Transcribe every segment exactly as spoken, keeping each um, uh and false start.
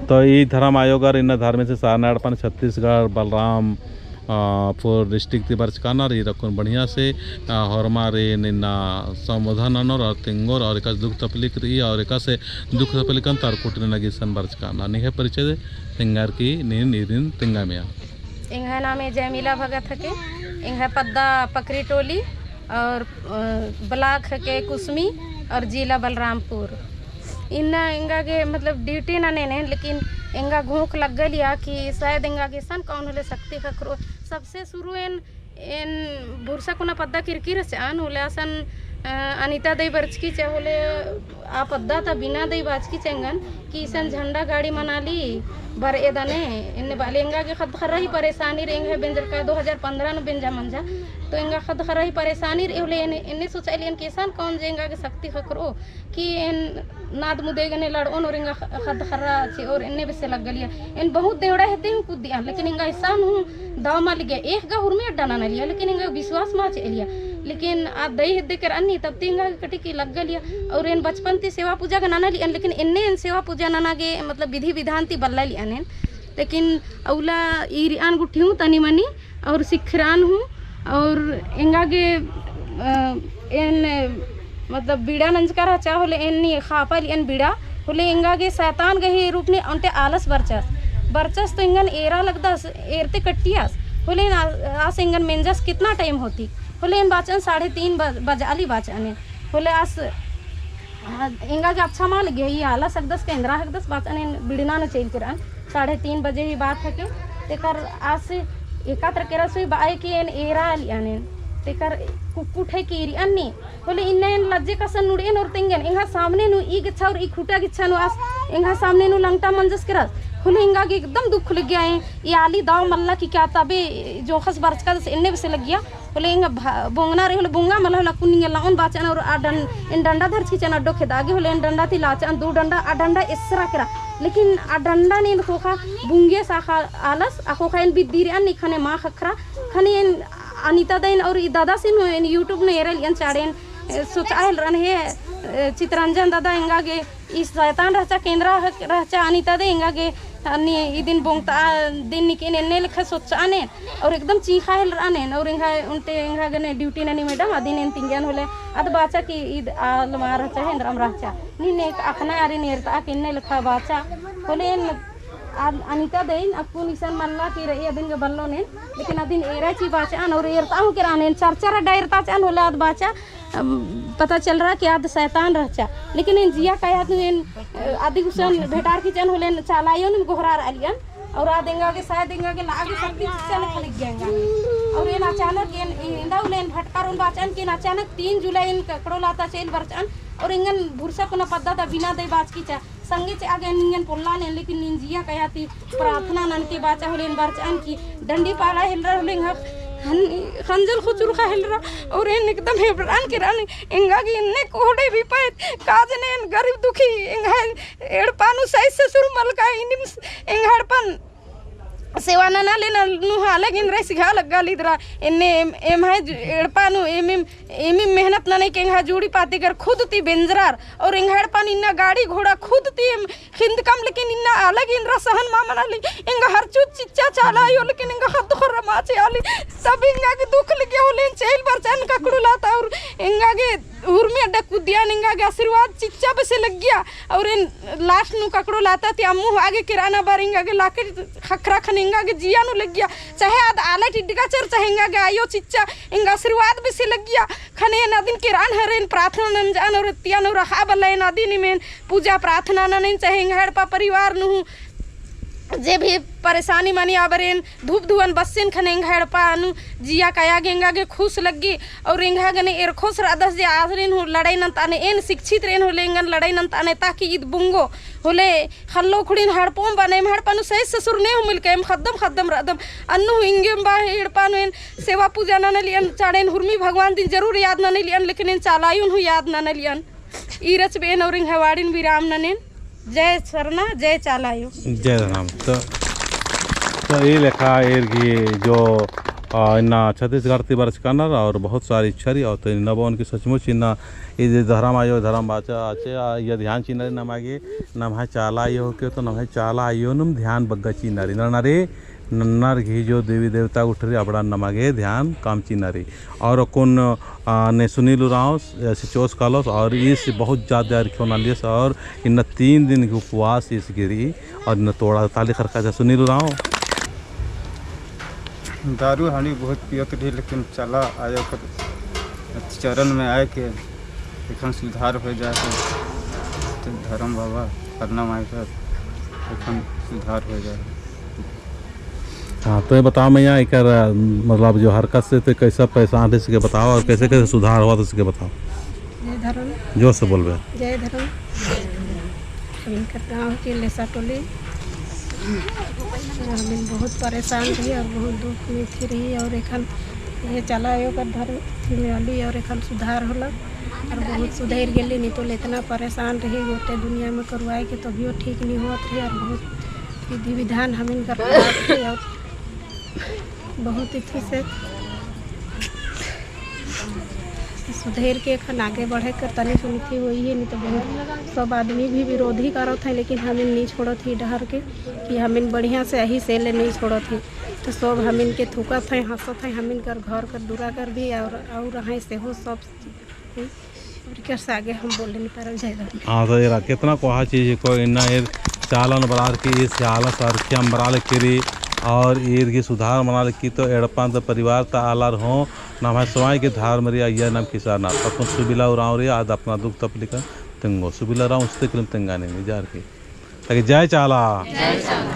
तो ई धर्म आयोगर इन्ना धर्मेस सरना एड़पन छत्तीसगढ़ बलराम, अ, पुर district ती बरचका रअनर। ईर अक्कुन बढ़िया से, अ, होरमारिन इन्ना संबोधन ननोर और तिंगोर और एकासे दुख तकलीफ रई और एकासे दुख तकलीफन तरकुटिन नगी इसन बरचका रअनर। निंग्है परिचय दे तिंगर की नीन ईरिन तिंगा मइया। एंग्है नामे जयमिला भगत हके। एंग्है पद्दा पकरी टोली और, अ, block हके कुसमी और जिला बलरामपुर। इन्ना एंगा गे मतलब duty ननेन एन, लेकिन एंगा घोख लग्गलिया कि शायद एंगा गे इसन कौन होले शक्ति ख़क्खरो। सबसे शुरू एन, एन भुरसा कुना पद्दा किरकी रहचन, होले असन, अ, अनिता दई बरचकी चा होले आ पद्दा ता बिना दई बाचकी चा एंगन कि इसन झंडा गाड़ी मनाली बर'ए दने, एन्ने ब'अली। एंगा गे ख़द्द ख़र्रा ही परेशानी रई, एंग्है बेंजरका दो हज़ार पन्द्रह नू बेंजा मंजा, तो एंगा ख़द्द ख़र्रा ही परेशानी रई होले एन्ने, एन्ने सोच'अलियन कि इसन कौन जे एंगा गे शक्ति ख़क्खरो कि एन नाद मुदे गने लड़'ओन और एंगा ख़-, ख़द्द ख़र्रा चि'ओर एन्ने बेसे लग्गलिया। एन बहुत देवड़ा हेद्दे हूँ कुद्दिया, लेकिन एंगा इसन हूँ दव मल लगिया। एक गा हुरमी अड्डा ननालिया, लेकिन एंगा विश्वास मल चि'अलिया। लेकिन आ दई हेद्दे केर'अन नी, तब ती एंगा कटिक लग्गलिया। और एन बचपन ती सेवा पूजा गा ननालियन, लेकिन एन्ने एन सेवा पूजा नना गे, मतलब, विधि विधान ती बल्लालियन एन। लेकिन अउला ईरियन गुट्ठी हूँ तनी मनी और सिखर'अन हूँ। और एंगा गे, अ, एन, मतलब, बीड़ा नंजका रहचा होले एन नी ख़ापालियन बीड़ा होले एंगा गे शैतान गही रूप नी ओन्टे आलस बरचस। बरचस तो एंगन एरा लगदस, एरते कट्टियस। होले आ-, आस एंगन मेंजस कितना time होती? होले एन बाच'अन साढ़े तीन बज-, बज'अली बाच'अन एन। होले आस, आ, एंगा गे अच्छा मल लगिया, ई आलस हकदस का एन्दरा हकदस बाच'अन एन बिड़ना नू चइल केर'अन। साढ़े तीन बजे ही बात हके, तेकर आस एकातर केरा सोई ब'अय कि एन एरालियन एन। तेकर कुक्कुट है कि ईरियन नी, होले इन्ना एन लज्जे कसन नुड़ियन और तेंगन, एंग्है सामने नू ई गेच्छा और ई खुटा गेच्छा नू आस, एंग्है सामने नू लंगटा मंजस केरस। होले एंगा गे एकदम दुख लगिया, ई आली दव मल्ला कि का तबे जोंख़स बरचकादस एन्ने बेसे लगिया। होले एंगा भा-, बोंगना रई होले बोंगा मल्ला होले अक्कुन निंगा ल'ओन बाच'अन और आ डं-, एन डंडा धरचकी चन अड्डो खेदा गे होले एन डंडा ती लाच'अन दू डंडा, आ डंडा एसरा केरा। लेकिन आ डंडा नीन ख़ोख़ा बुंगे साख़ा आलस, आ ख़ोख़ा एन बिद्दी र'अन नी ख़ने मल ख़क्खरा, ख़ने एन अनिता दईन और ई दादासिन हूँ एन YouTube नू एरालियन चाड़ेन, ए, सोच'आ हेलर'अन हे, ए, चितरंजन दादा एंगा गे ई शैतान रहचा, केंद्रा ह-, रहचा अनिता दे एंगा गे, अनि इदिन बोंगता दिन निकिन एन्ने लेखा सोच'अन एन, और एकदम चींख़ा हेलर'अन एन, और एंगा ओन्टे एंगा गने duty ननी madam, अदिन एन तिंगियन होले, अद बाचा कि इद आलमा रहचा, एन्दरम रहचा। नीन अख़ना आरिन एरता कि एन्ने लेखा बाचा। होले एन अ-, अनिता दईन अक्कुन इसन मल्ला कि रई अदिन गे बल्लोन एन, लेकिन अदिन एरा ची बाच'अन, और एरता हूँ केर'अन एन, चर्चा रड्डा एरता च'अन होले अद बाचा, अम, पता चलरा कि आद शैतान रहचा। लेकिन एन जिया काया तू एन, अ, अदी गुसन भेटारकी चन होले एन चालायोन गोहरार'अलियन। और आद एंगा गे शायद एंगा गे लागे शक्ति चिच्चा लेखा लग्गिया एंगा गे। और एन अचानक एन, एन एन्दा होले एन भटकार'ओन बाच'अन कि एन अचानक तीन जुलाई एन ककड़ो लाता चइल बरच'अन। और एंगन भुरसा कुना पद्दा ता बिना दई बाचकी चा। संगे चि'आ गे निंगन पोल्लान एन, लेकिन नीन जिया काया ती प्रार्थना ननके बाचा होले एन बरच'अन कि डंडी पाला हेलरा होले एंगा खन-, खंजल खुचुरखा हेलरा। और एन एकदम हेबर'अन केर'अन एंगा गे एन्ने कोहड़े बिपाइत काजने एन गरीब दुखी एंगा एड़पा नू साइस ससुर मलका इनिम एंगा एड़पन सेवा नना ले नू हाला गे एन्दरा सिखा लग्गा लिदरा। एन्ने एम, एम्है एड़पा नू एम, एम, एम मेहनत नने के एंगा जूड़ी पाती कर खुद ती बेंजरार। और एंगा एड़पा नू इन्ना गाड़ी घोड़ा खुद ती एम खिंदकम, लेकिन इन्ना आला गे एन्दरा सहन मल मनाली। एंगा हर चूत चिच्चा चाला आयो, लेकिन एंगा ख़द्द ख़र्रा मल चि'आली। तब एंगा गे दुख लग्गिया होले एन चइल बरच'अन ककड़ो लाता और एंगा गे उर्मी अड्डा कुद्दियन एंगा गे आशीर्वाद चिच्चा बेसे लग्गिया। और एन last नू ककड़ो लाता ती अम्मु हूँ आगे केर'अना बर एंगा गे लाके ख़क्खरा ख़ने एंगा गे जिया नू लग्गिया। चाहे आद आला टिड्डगा चर, चाहे एंगा गे आयो चिच्चा एंगा आशीर्वाद बेसे लग्गिया। ख़ने एन अदिन केर'अन हर एन प्रार्थना नंज'अन और एत्तियन और अख़ा बल्ला एन अदिन इमेन पूजा प्रार्थना ननेन चाहे एंगा एड़पा परिवार नू हूँ जे भी परेशानी मनी आबरेन धूप धुवन बस्सेन ख़ने एंगा एड़पा नू जिया काया गे एंगा गे खुश लग्गी। और एंगा गने एरखोस र'अदस जे आसरेन हूँ लड़ाई नन्त'अने एन शिक्षित रेन होले एंगन लड़ाई नन्त'अने ताकि इद बुंगो होले ख़ल्लो खुड़िन हड़पोम बने एम हड़पा नू सही ससुर ने हूँ मिलके एम ख़द्दम ख़द्दम र'अदम। अन्नु हूँ इंगेम बा एड़पा नू एन सेवा पूजा ननलियन चाड़ेन हुरमी भगवान दिन जरूर याद ननलियन लेकिन एन चालायुन हूँ याद ननलियन। ईरच बेन और एंग्है वाड़िन विराम ननेन। जय सरना, जय चालायो। जय राम। तो, तो ई लेखा एरगी जो आ, इन्ना छत्तीसगढ़ ती बरचका रअनर और बहुत सारी इच्छा रई और तो इन्ना बओन कि सचमुच इन्ना ई जे धरम आयो, धरम बाचा आचे, आ, इय्या ध्यान चिअना रई नमा गे, नम्है चाला आयो के तो नम्है चाला आयो नुम ध्यान बग्गे चिअना रई, नन्ना रे, नन्नर गही जो देवी देवता गुट्ठी रई अबड़ा नमा गे ध्यान कम चिअना रई। और अक्कुन, आ, ने सुनील उराँव, आ, सिचोस कालोस और ईस बहुत ज्यादा अरखी ओनालियस और इन्ना तीन दिन गही उपवास ईस गही रई। और न तोड़ा ताली खरका जा सुनील उराँव। दारू हांड़ी बहुत पियत रई, लेकिन चाला आयो कर चरण में आए के एखन सुधार हो जाए, तो धर्म बाबा खरना माई कर एखन सुधार हो जाए। हाँ, तो ये बताओ मइया, एकर, मतलब, जो हरकत से तो कैसा परेशान रहिस के बताओ और कैसे कैसे सुधार होआ तो इसके बताओ। जय धर्म। जोर से बोलबे। जय धर्म। हमिन कर गाँव के लेसा टोली। हमिन बहुत परेशान रई और बहुत दुख में थी रई और एखन ये चाला आयो कर धर्म में आली और एखन सुधार होलक और बहुत सुधर गेली। नी तो एतना परेशान रई, गोटे दुनिया में करवाए के तभियो ठीक नी होत रई और बहुत विधि विधान हमिन कर खराब रई और बहुत इथी से सुधर के एखन आगे बढ़े कर तनी सुनिथी होई है, नी तो बहुत सब आदमी भी विरोधी करत है, लेकिन हमिन नी छोड़त ही डहर के कि हमिन बढ़िया से अही से ले नी छोड़त ही। तो सब हमिन के थूकत है, हंसत है, हमिन कर घर कर दूरा कर भी और, और अहै से हो सब। और कर से आगे हम बोले नी पारब, जय धर्म। हाँ, तो एरा केतना कोहा चीज को इन्ना एर चालन बरार की इस चालन सरखिया बराल किरी और ईर की सुधार मनाल की तो एड़पा तो परिवार ता आलर हो नम्है स्वयं के धर्म रई अइय्या नाम किसाना। अक्कुन सुबिला उराँव रई, आद अपना दुख तकलीफ तेंगो। सुबिला उराँव उसते कलम तेंगा नहीं, जार के। ताकि जय चाला। जय चाला।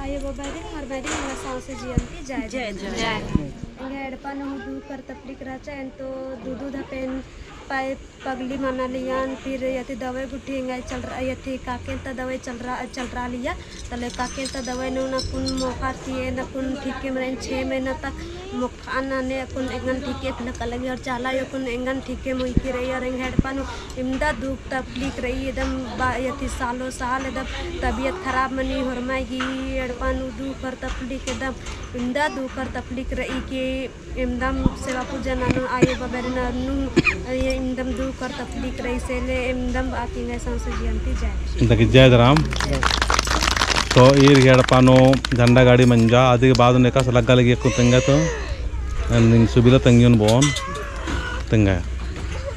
आयो बाबा रे, हर बारी हमरा साँस जियंती जय जय जय। जय। एंगा एड़पा नू दुख कर तकलीफ रहचा, एन तो दू दू धपेन पाए पगली मनालियन, फिर यति दवाई गुट्ठी एंगा चल रहा, यति काकेल ता दवाई चल रहा, चल रहा लिया। तले काकेल ता दवाई नू ना कुन मोखा तिये, ना कुन ठीके मरेन, छे महीना तक मोखा ना ने कुन एंगन ठीके फिलका लगी और चाला यो कुन एंगन ठीके मुइकी रई और एंगा एड़पा नू इमदा दुख तकलीफ रई एकदम बा-, यति सालो साल एकदम तबियत खराब मनी होरमा गही एड़पा नू दुख और तकलीफ एकदम इमदा दुख और तकलीफ रई के इमदम सेवा पूजा ननोन आयो बाबा रे ननोन, ये इमदम दुख और तकलीफ रई से ले इमदम आती ने सांसो जियंती जय। ताकि जय धरम। तो ईर गही एड़पा नू झंडा गाड़ी मंजा, अदी के बाद नू एकासे लग्गा लगी अक्कुन तेंगा तो, निंग सुबिला तेंगियोन बओन तेंगा।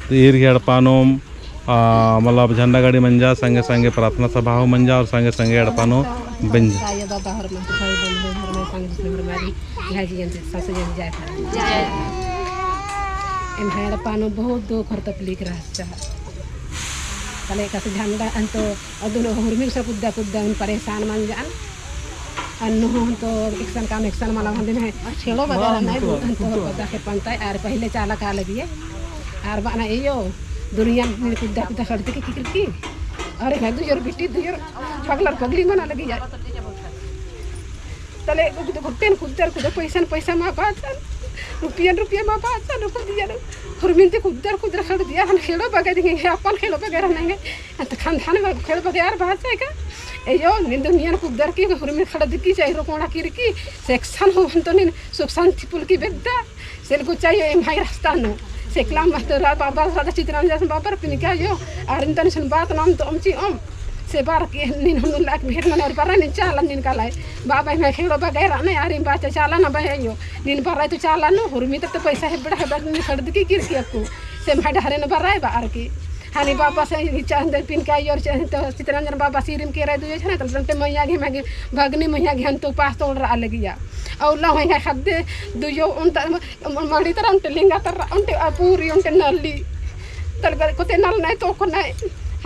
तो ईर गही एड़पा नू आ, मतलब झंडा गाड़ी मंजा, संगे संगे प्रार्थना सभा हो मंजा और संगे संगे एड़पा नू बेंजा। आयो बाबा हर मंत्र भाई बोल दे, हर में संग जिसने हर मारी, यहाँ जी जन सासु जन जाए था। जय। एम्है एड़पा नू बहुत दुख और तकलीफ रहचा। तले एकासे झंडा अंतो अदुन हुरमी से कुद्दा कुद्दा उन परेशान मंजान। अन्नु हूँ तो एकसन काम एकसन मला हंदिन है। खेलो बगैरह नहीं, हंतो पता के पंता है, आर पहले चाला का लगिए। आर बाना एयो, दुनिया में कुद्दा कुद्दा खड़ते के किकर की। अरे मैं दुजर बिट्टी, दुजर पगलर पगली मना लगी जाए। तले कुद्दर कुद्दर कुद्दर पैसन पैसा मा बाचन, रुपयन रुपया मा बाचन, रुपया दिया। हुरमिन ती कुद्दर कुद्दर खड़ दिया, हन खेलो बगैरह नहीं है, अपन खेलो बगैरह नहीं है। अंत खानदान में खेल बगैर बात है का? ए यो, निंदो नियन कुदर की, हुरमी खड़ा दिकी, चाहे रो कोड़ा किरकी, सेक्शन हो, हम तो निन सुख शांति पुल की बेद्दा, सेल को चाहिए एम्है रास्ता नो। सेकला महतरा बाबा राजा चितराम जैसन बाबर पिन क्या यो, आर इन तनिसन बात नाम तो अमची अम, से बार के निन हम लाख भेंट मना और बारा निन चाला निन कालाय। बाबा एम्है खेलो बगैर आने, आर इन बात चाला ना बया यो, निन बारा तो चाला नो, हुरमी तो, तो पैसा है बड़ा है, बात निन खड़ा दिकी किरकी अक्कु, से एम्है डहरे न बारा है बार की। हानी बाबा से इच्छा अंदर पिन का योर चे-, तो चितरंजन बाबा सीरिम के रहे दुयो छना, तल तंते मैया गे, मैया गे, भगनी मैया गे हन तो पास तोड़ रहा लगिया। और ला होई है खद्दे दुयो उन तर म-, म-, मड़ी तर उनते लिंगा तर उनते अपूरी उनते नली। तल गर कोते नल नहीं तो को नहीं।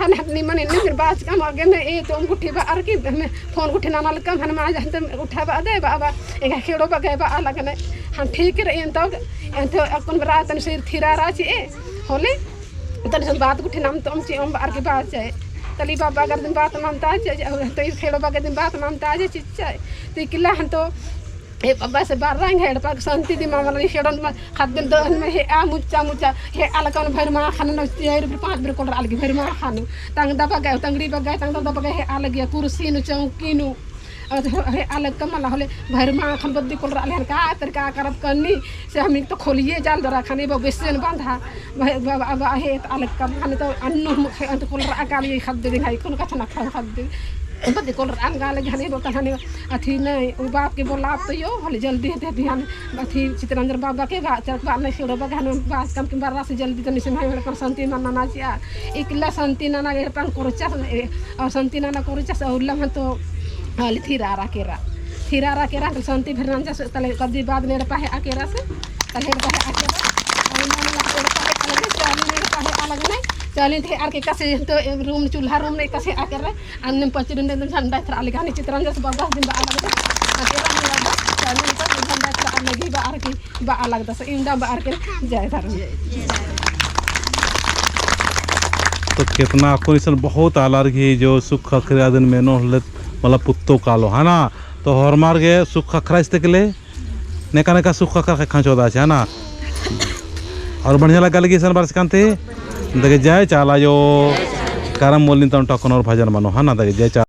हन हन निमन इन्ने फिर बाज कम आगे में ए तो गुठी बा अर की में फोन गुठी ना नल कम हन मा जहन ते उठा बा दे बाबा। एंगा खेड़ो बा गए बा अलग नहीं। हम ठीक रही तो, तो अकुन रात न सिर थिरा राची ए। होले तनी सन बात गुट्ठी नाम तोम ची ओम बार के बात जाए। तली बाबा अगर दिन बात मानता जाए, जाए, तो ई खेड़ो बागे दिन बात मानता जाए, चिच्चा है। तो ई किला हन तो, हे बाबा से बार रंग है, एड़पा के शांति दी मामा लगी खेड़ो में, खद्दन दहन में, हे आ मुच्चा, मुच्चा, हे आ लकन भर मा खान न, चार रुपये, पाँच रुपये कोल आलगी भर मा खान। तंग दबा गए, तंगड़ी बा गए, तंग दबा गए, हे आ लगी कुर्सी नु, चौकी नु। अद हे, हे अलग का मला होले, भैरमा ख़ने बद्दी कोलरआ लेहन का, तर का करब कन्नी, से हमिन तो खोलिए जान दरा ख़ने, बा बेसन बंधा, बा, बा, बा, बा, हे त अलग का ख़ने तो अन्नु, हे अंत कोलरआ का लिए ख़द्द दे, हाई कुन कछनखरआ ख़द्द दे, बद्दी कोलरआ का लगे ख़ने, बा ख़ने, अथी नहीं, उ बाप के बोलाब तो यो, होले जल्दी हे ते बिहान, अथी चितरंजन बाबा के बा, चरक बा नहीं छोड़ो बा, ख़ने बात कम के बर्रा से जल्दी तो निसे भाई, होले पर संती मन्ना ना चिआ, इकला संती नना गे एड़पा कोरचस, ए, और संती नना कोरचस, और उल्ला हन तो, आ, लिथिरारा केरा। थिरारा केरा, तो संती फिर नंजस, तले कद्दी बाद में एड़पा हेआ केरस, तले एड़पा हेआ केरा। और उल्ला हन एड़पा हेआ अलग नहीं, चाली में एड़पा हेआ अलग नहीं, चाली थे आर के कसे तो, ए, रूम, चूल्हा रूम नहीं कसे आ केरा। अन्नेम पचरुन एकदम झंडा एथरआ लगी, ख़ने चितरंजस बरदस दिम बआ लगदस। आ केरा हूँ बरदस, चाली तो झंडा एथरआ लगी बआ अरकी, बआ लगदस, इवंदा बआ अरकी, जय धर्म। तो केतना अक्कुन इसन बहुत आलर गही जो सुख ख़क्खरा दिम मेनो होले, मतलब पुत्तो कालो, है ना? तो होरमर गे सुख ख़क्खरा इस्ते के लिए नेका नेका सुख ख़क्खरा ख़ेक्खन चोदआ चे, है ना? और बढ़िया लग्गा लगी इसन बरचकन ती। देखिए, जय चाला आयो। करम बोलिन तन टकनोर भजन मनो, है ना? देखिए, जय चाला।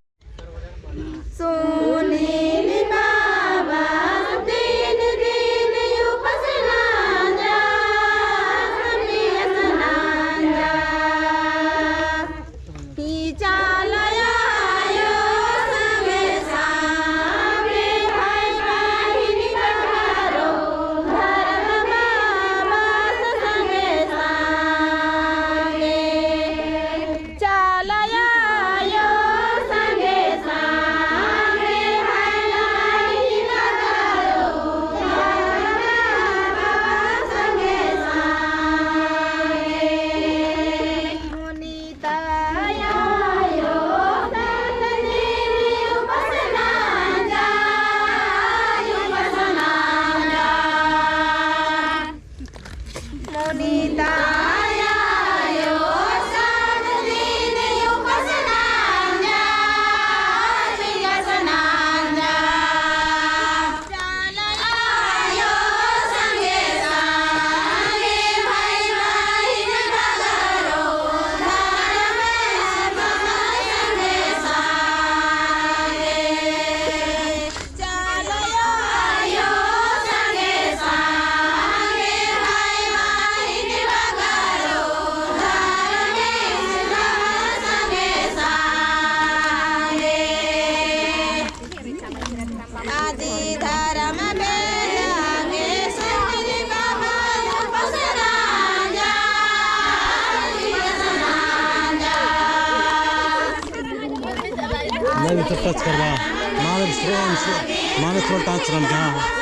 नहीं, तो touch करवा। माने थोड़ा, माने थोड़ा touch करन का।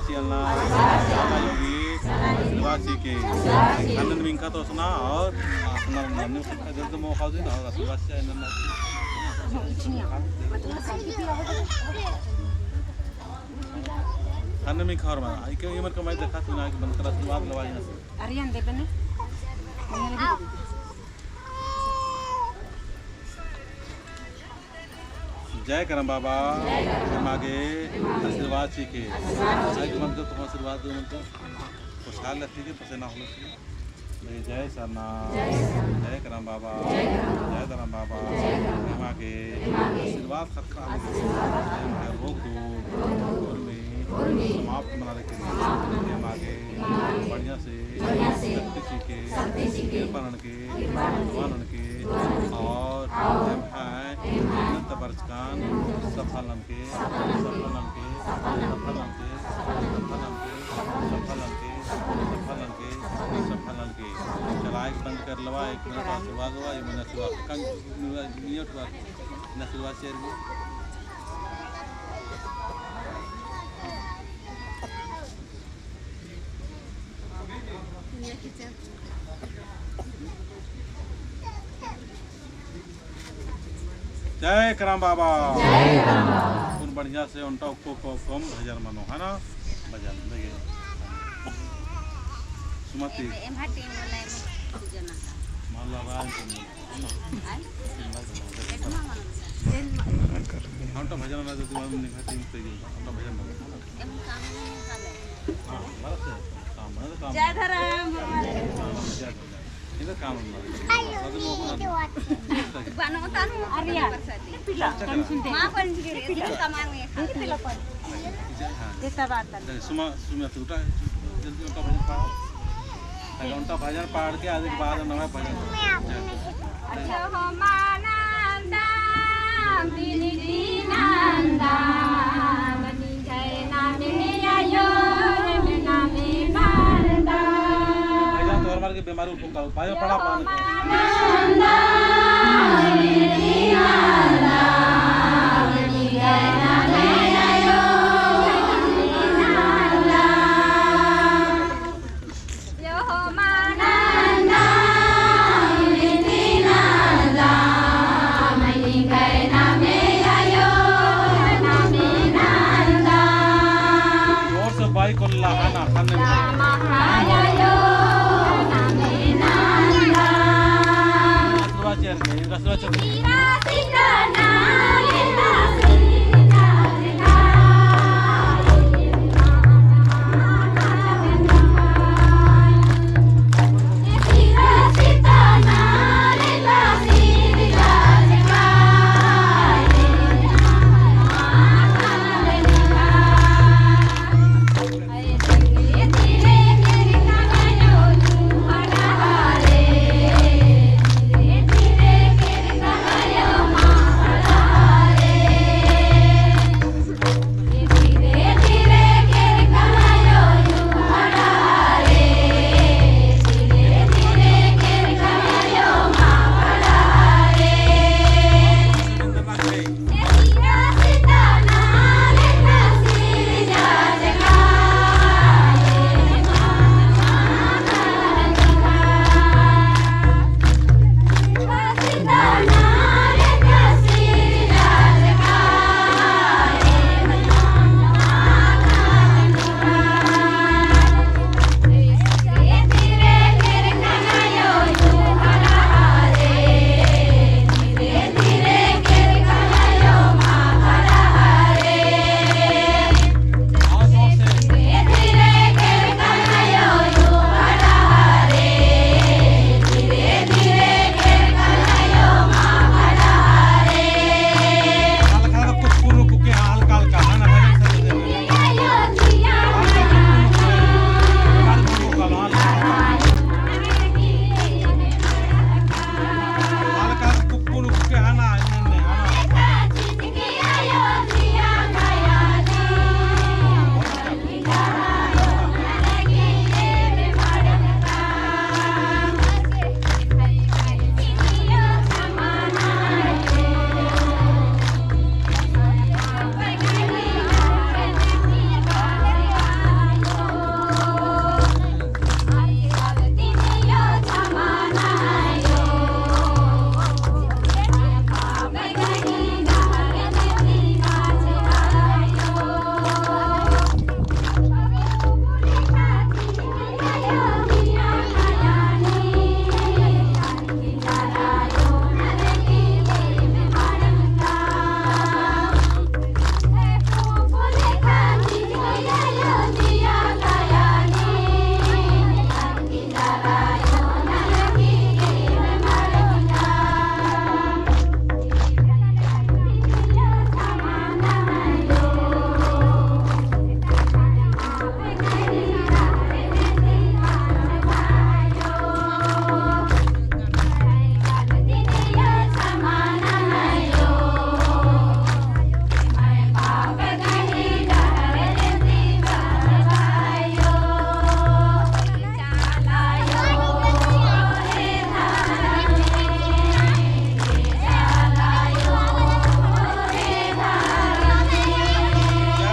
चलना, सारा योगी आशीर्वाद चिके। खानन मिंखा तो सुना और सुना नन्नू जल्द मौका देना और आशीर्वाद चिके नन्ना। खानन मिंखा और माना, इके इमन कमाई देखा सुना कि बंद कर आशीर्वाद लवाई ना। अरे अंदर बने। जय करम बाबा, एमा गे आशीर्वाद चिके। आशीर्वाद दो, तुम आशीर्वाद दो, मतलब, खुशहाल रहती के, पसीना होलो चिके। जय सरना, जय करम बाबा, जय धरम बाबा, एमा गे आशीर्वाद खतरा, एमा गे रोग दो, उर्मी समाप्त मना लेकिन, एमा गे बढ़िया से शक्ति चिके, कृपा ननके, भगवान ननके और एम्है मेहनत बरचकन सफल ननके, सफल ननके, सफल ननके, सफल ननके, सफल ननके, सफल ननके। चला एक बंद कर लवा, एक मिनट आशीर्वाद हुआ, ये मैंने आशीर्वाद कन, मिनट हुआ, मैंने आशीर्वाद share हुआ। जय करम बाबा। जय करम बाबा। उन बढ़िया से ओन्टा उक्को को कम भजन मनो, है ना? भजन, देखे। सुमति। एम-, एम्है team वाला, एम-, जना। माला राय, है ना? ओन्टा भजन ना, जो तुम्हारे निभा team पे गई, ओन्टा भजन मनो। जय धरम। सुमा, सुमा, तू उठा, जल्दी उठा, भजन पाओ। अरे ओन्टा भजन पाड़ के आदि के बाद नवा भजन। अच्छा, हो मानंदम बिनती नंदम, निंग्है नामे आयो, नामे नंदम। भजन तोर मार के बीमारी उपकार, भजन पड़ा पान। मानंदम बिनती नंदम, निंग्है नामे